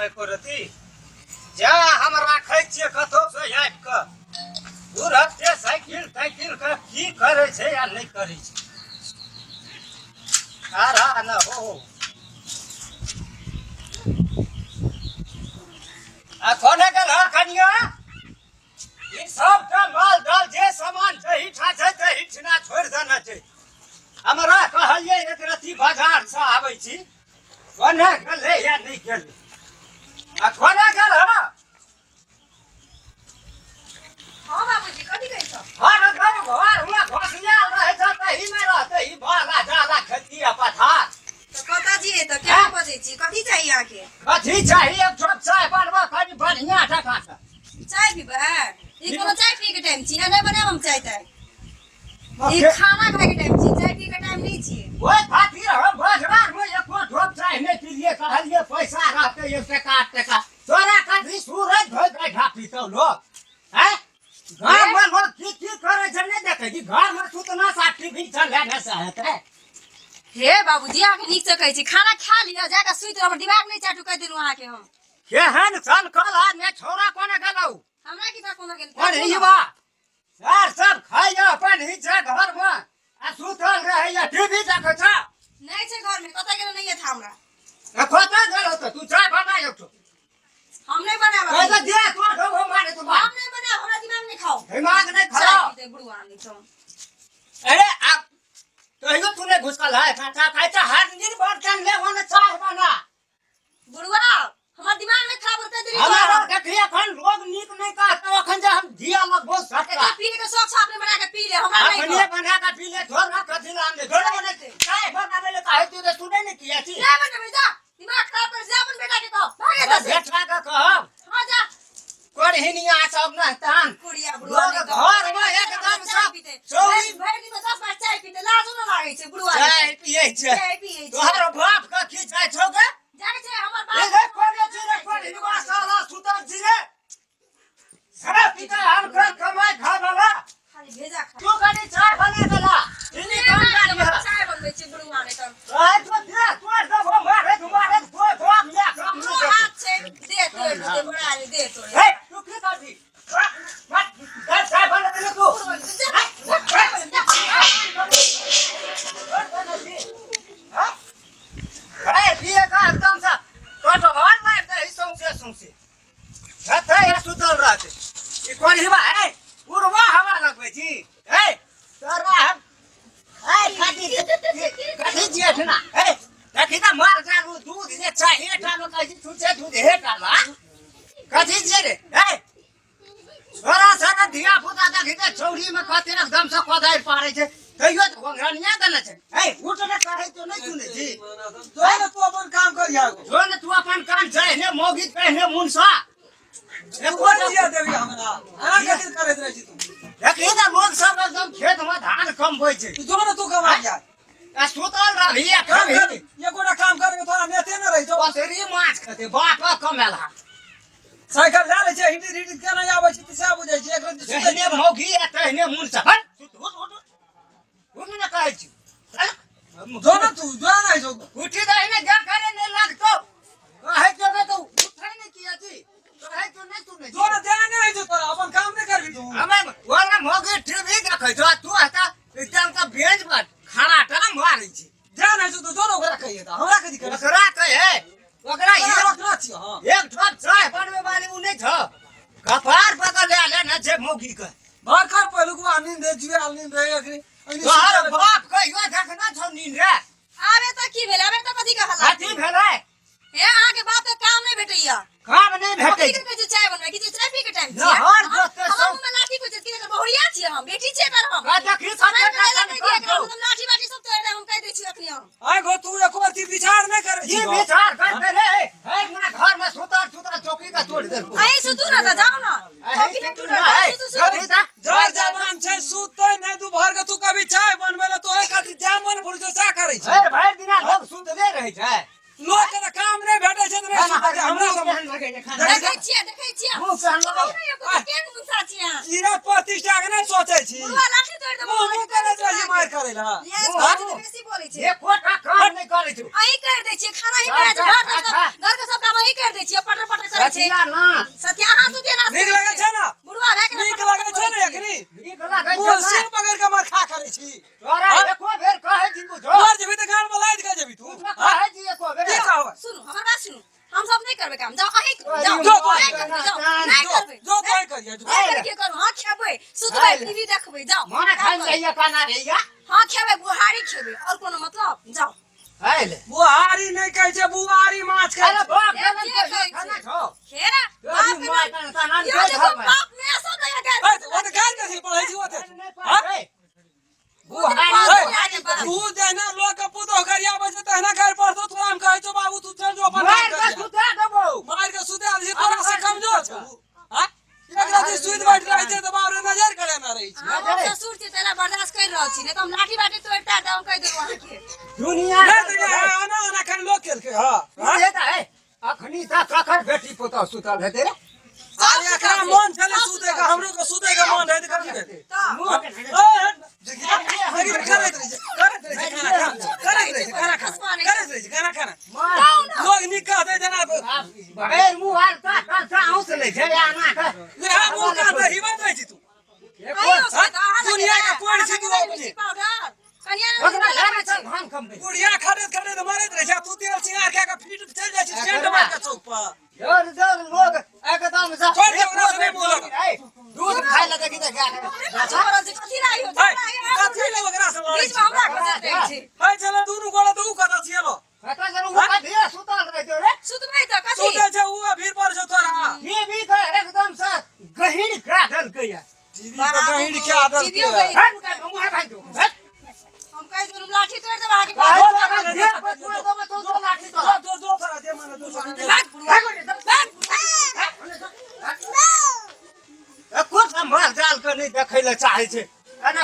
एको रति जा हम राखै छियै कतौ से आबि कऽ तुरन्ते साइकिल ताइकिल के की करै छै आ नहि करै छै आरा न हो आ कोने गेल हँ कनिया ई सबटा माल जाल जे सामान छै हीठा छै ते हीठना छोड़ि देने छै हमरा कहलियै एक रत्ती बाजार से आबै छी कोने गेलै या नहि गेलै आ कोने गेल हँ हाँ बाबूजी कथी कहै छौ हर घर घर हुआ घोसियाल रहै छै तहीमे रहतै ई बाला जाला खेती आ पथार तऽ कतऽ जियै तऽ केना बजै छी कथी चाही अहाँके कथी चाही एक ठोप चाय बनबऽ कनि बढ़िआँ टकासँ चाय पीबै ई कोनो चाय पियै के टाइम छी नहि बनायब हम चाय ताय ई खाना खाय के टाइम छी चाय पियै के टाइम नहि छी ओहि खातिर हम बाजारमे एको ठोप चाय नहि पीलियै कहलियै पैसा रहतै एक टका आठ टका तोरा कथी सूरज धोइ कऽ ढा पीतौ लोक आँय घरमे लोक की की करै छै नहि देखै छी घरमे सुतना सा टीवी चलेने से हेतै हे बाबूजी अहाँके नीक से कहै छी खाना खा लिअ जाकऽ सुति रहब हमर दिमाग नहि चाटू कहि देलहुँ अहाँके हम केहन सन कल आदमी छौड़ा कोने गेलौ हमरा की था कोनो गेल कोन हिबा सर सब खाइया अपन ही छै घरमे आ सुतल रहैया टीवी देखै छ नहि छै घरमे कतऽ गेल नहि था हमरा आ कतऽ गेल होतै तू चाय बना एक ठो हम नहि बनायब कहै तऽ दे तोर ढोबो मारे तू हम नहि बनायब हमरा दिमाग नहि खाओ दिमाग नहि चाय खराब पीते बुढ़वा नहि छौ अरे आप कहियो तू नहीं घुसकल है खाना खाइ छ हर दिन बर्तन ले ओने चाय बना बुढ़वा हमर दिमाग नहि खराब कर देली हमारा देखी अखन लोग नीक नहीं कहतो अखन जे हम धिया लगबो सटका पीने के शौक से अपने बना के पी ले हमरा नहीं अपने बना के पी ले छोड़ ना कथी लान दे छोड़ बने चाय बनावे ले काहे तू सुने नहीं किया छी नहीं बनबे जा दिमाग खराब कर जा अपन बेटा के कहो भागे जा से बेटा के कहब हां जा करहिनिया सब नहतान कुड़िया बुढ़वा लोग घर में एकदम चाय सब पीते चौरी भरि दिन तऽ 10 बार चाय पीते लाजो न लागै छै बुढ़वा चाय पिए छै चाय पिए छै तोहर बाप के की चाय छौ गे जाने छै हमर ए बाप रे कोने छी रे कोन साला सुतल छी रे सारा पिता हम कर कमाई खा वाला खाली भेजा खा तू कनी चाय बना देला इन्नी काम कर लिया चाय बनबै छै बुढ़वा ने तऽ आज तो दे तोड़ दबो मारे तुम्हारे तो बाप ले काम हमरो हाथ छै दे तोड़ दे बड़ा दे तोड़ हे तू की कर दी मत चाय बना दे तू अरे पिए का एकदम से कटहर मार दे सौंसे सौंसे हेतै या सुतल रहतै ई कोन हिबा है उड़वा हवा लगबै छी हे तोरा हम ए कथी कथी छियै ठना हे देखी तऽ मार चालू दूध जे छै हेटा मे कहै छी छुछे दूध हेटा मे कथी छियै रे हे छोरा सारा धिया पुता देखी तऽ छौड़ी मे कते एकदम से कोदारि पारै छै तैयो तऽ घोंघरनिया देने छै हे उठ ने कहै तो नहि सुनै छी जो ने तू अपन काम करिया जो ने तू अपन काम छै ने मौगी पहिने मुनसा तू दिया देबी हमरा अहाँ कथी करैत रहै छी तू देखी तऽ लोग सब एकदम खेत मे धान कमबै छै तू जो ने तू कमा जा आ सुतल रहली आ काम कभी कर एकोटा काम करके तोरा नेते न रही छौ पसरी माछ खेतै बाप कमेला साइकिल लए लै छै हिंदी हिंदी केना आबै छै से बुझै छै एक रत्ती सुतै जहने मौगी आ तहने मुनसा हट सुत उठ उठ उठ ने कहै छी चल। जो ने तू जो ने जो उठी दही ने जा करे नहीं लागतो कहै छौ ने तो उठै ने किया छी कहै छौ नहि सुनै जो ने ध्यान नहि छौ तोरा अपन काम नहि करबी तू हमे वाला मौगी टीवी देखै छौ आ तू हता एकदम तऽ बेंच पर खड़ा टा मारै छी ध्यान नहि छौ तो जो ने ओकरा कहिए तऽ हमरा कथी करै ओकरा कहै ओकरा ओकरा रखना छियै हँ एक ठोप चाय बनबै वाली उ नहि छौ कपार पकड़ ले ले ने छै मौगी के भर कर पहिलुकवा नींद रहे जुए आल नींद रहे अखनी अखनी तोहर सुतल रहे। बाप कहियो देखना छौ नींद रे आबे तऽ की भेल आबे तऽ कथी के हल्ला कथी भेलै हे अहाँके बाप के काम नहि भेटैया काम नहि भेटै कथी के कहै छै चाय बनबै की छै चाय पी के टाइम छै नहर जोतै हमर सब मुँह में लाठी खोजत की एकर बहुरिया छियै हम बेटी छियै एकर हम आ देखी हमरा सभटा कहै लए नहि दिअ एकरा, छौ हम लाठी बाठी सब तोड़ि देब हम कहि दै छी अखनी हम आइ गो तू एको अथी विचार नहि करै ई छी विचार करते रे हे ना घर में सुतल सुतल चौकी का तोड़ देलको अहीं सुतू ने तऽ जाउ ने चौकी नहि टूटल सुतू सुतू जर जवान छै सुतै नहि दुपहर के तू कभी चाय बनबै लए तोरे खातिर जाय मन भुर जो चा करै छै भरि भरि दिना लोग सुतले रहै छै लोक के तऽ काम नहि भेटै छै तऽ नहि सुतै छै हमरा सब देखै छियै देखै छियै मुँह केहन लगै? केहन गुस्सा छियै अहाँ ई प्रतिष्ठा के नहि सोचै छी बुढ़वा लाठी तोड़ि देबो मुँह मुँह करैत रहै छी मारि करै लए यस बात तऽ बेसी बोलै छै एकोटा काम नहि करै छै अहीं कर दै छियै खाना ही बना छै घर के सब घर के सब काम अहीं कर दै छियै, पटर पटर करै छै। सतिया ना। सत्या अहाँ सुतिया ना। नीक लगै छै ना? बुढ़वा भए गेलै। नीक लगै छै ने एखनी? नीक लागै छै मुँह ना। सिर पकड़ के मार खा करै छी। तोरा हाँ? एको बेर कहै छी बुझो। मर जेबही तऽ गान में लादि के जेबही तू। तू कहै छी एको बेर। की कहबै? सुनू, हमर बात सुनू, हम सब नहि करबै काम, जाउ अहीं करू, जाउ। जो नहि करबै, जाउ, नहि जो करबै। जो तोय करिया जो। नहि करबै, करू? हाँ खेबै, सुतबै, टीवी देखबै, जाउ। मन खाइ रहिया काना रहिया। हाँ खेबै, बुहारी खेबै, और कोनो मतलब? जाउ। आइल। बुहारी नहि कहै छै, बुआरी माछ कहै अरे छै। बाप ए, रे, के कहै छै? खाना छौ। खेरा तोरी बाप के माँ नाम- का नाम यो के देखो घर में। बाप में सब लगा के ए, ओ तऽ गारि कथी पढ़ै छी ओते? नहि हाँ? पढ़ै। बुहारी ए, बुहारी बाप। तू जहिना लोक के पुतोह गरियाबै छै तहिना गारि पढ़तौ। तोरा हम कहै छौ बाबू, तू चल जो अपन मार काम के करिया। सुता देबौ। मारि के सुता दै छै, तोरा से कमजोर छौ? हाँ? एक राति सुति बैठ रहै छै तऽ बाप रे नजर करे ना रहै छै। हम ससुर छी तैला बर्दाश्त कर रहल छी, नहि तऽ हम लाठी बाटी तोड़ि ताड़ि देब, कहि देबो अहाँके। दुनिया नहि तऽ इएह एना एना कनि लोक केलकै हँ हाँ? अखनी तक कखन बेटी पुतहु सुतल हेतै रे? अरे एकरा मन छलै सुतै के, हमरो के सुतै के मन रहै तऽ कथी भेलै? तऽ ए, देखी तऽ, देखी तऽ करैत रहै छै, करैत रहै छै खाना खाना, करैत रहै छै खाना खाना, करैत रहै छै खाना खाना। जाउ ने। लोक नीक कहतै जेना भरि मुँह आर तऽ कलसा औंस लै छै आना के। लेहा मुँह कान तऽ हिबैत रहै छी तू। कहियो से तऽ अहाँ दुनिया के लगेबै, कोढ़ छी अहाँ तू लगेबै अपने। मिर्ची पाउडर। कनिया ने ओकरा लगेबै घर छै। चल धान कमबै। बुढ़िया खटैत खटैत मरैत रहै छै आ तू तेल सिंगार खा के फिट चलि जाइ छी सेंट मारि के चौक पर। जोर जोर लोग एकदम से छोड़ दे ओकरा से नहीं बोलक। ए, दूध खाय लए देखी तऽ गाय। हमरे पाछू पड़ल छै, कथी ला आइयो? है, झगड़ा आइयो, कथी लए ओकरा से लड़ै बीच छी? में हमरा खसा दै छै। है छलै दुनू गोरा तऽ ऊ कतऽ छियै लो? कतऽ से उ कथी सुतल रहै छौ रे? सुतबै तऽ कथी? सुतै छै ऊ आ भीड़ पर छौ तोरा। टीवी के एकदम से गहीर करा देलकै या। टीवी के गहींर के आदत टीवीओ के। गहींर। हट, मुँह भाइ दो। हट। हम कहि देलहुँ लाठी तोड़ि देब अहाँके। भाइ बाप। दो, जे पर तोड़ देबै तो तो लाठी तोड़। जो जो जो तोरा जे माने जो जो। भाग रे, भाग। एको माल जाल के नहि देखै लए चाहै छै एना।